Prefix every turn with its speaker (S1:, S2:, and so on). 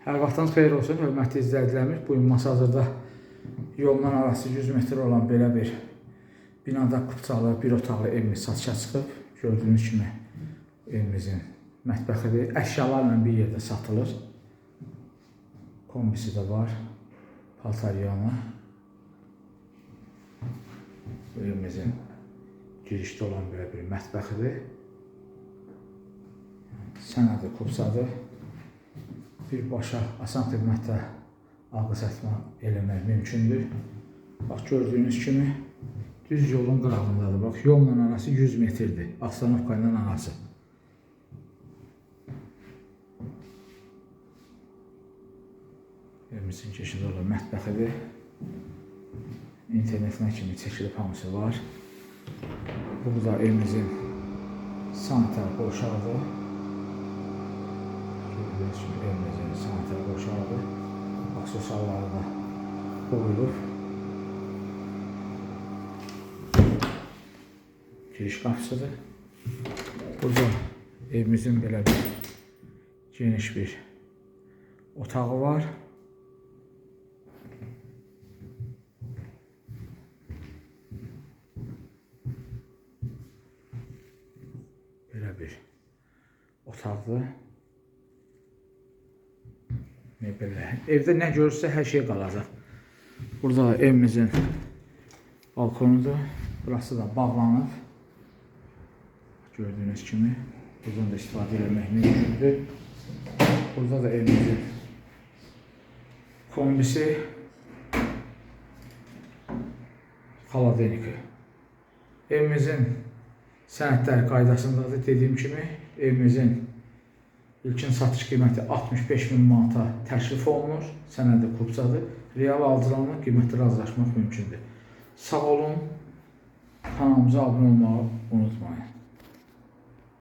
S1: Hər vaxtınız xeyir olsun, hörmətli izləyicilərimiz. Bu gün Masazırda yoldan arası 100 metr olan belə bir binada kupçalı bir otaqlı evimiz satışa çıxıb. Gördüyünüz kimi evimizin mətbəxidir. Əşyalarla bir yerdə satılır. Kombisi də var. Paltaryanı. Bu evimizin girişdə olan belə bir mətbəxidir. Sənədi kupçadır. Birbaşa asan xidmətdə alqı-satma eləmək mümkündür. Bax, gördüyünüz kimi düz yolun qırağındadır. Bax, yolla arası 100 metrdir. Avtostanovka ilə arası. Evimizin girişində olan mətbəxidir. İnternetinə kimi çəkilib hamısı var. Burada evimizin sanitar qovşağıdır. Gördüyünüz kimi evimizin sanitar qovşağıdır. Aksesuarları da qoyulub. Giriş qapısıdır. Burada evimizin belə bir geniş bir otağı var. Belə bir otaqdır. Mebellər. Evdə nə görürsə hər şey qalacaq. Burada evimizin balkonudur. Burası da bağlanıb. Gördüyünüz kimi buradan da istifadə etmək mümkündür. Burada da evimizin kombisi, xaladeniki. Evimizin sənədləri qaydasındadır. Dediyim kimi evimizin ilkin satış qiyməti 65 min manata təklif olunur. Sənədi kupçadır. Real alıcılarla qiymətdə razılaşmaq mümkündür. Sağ olun. Kanalımıza abunə olmağı unutmayın.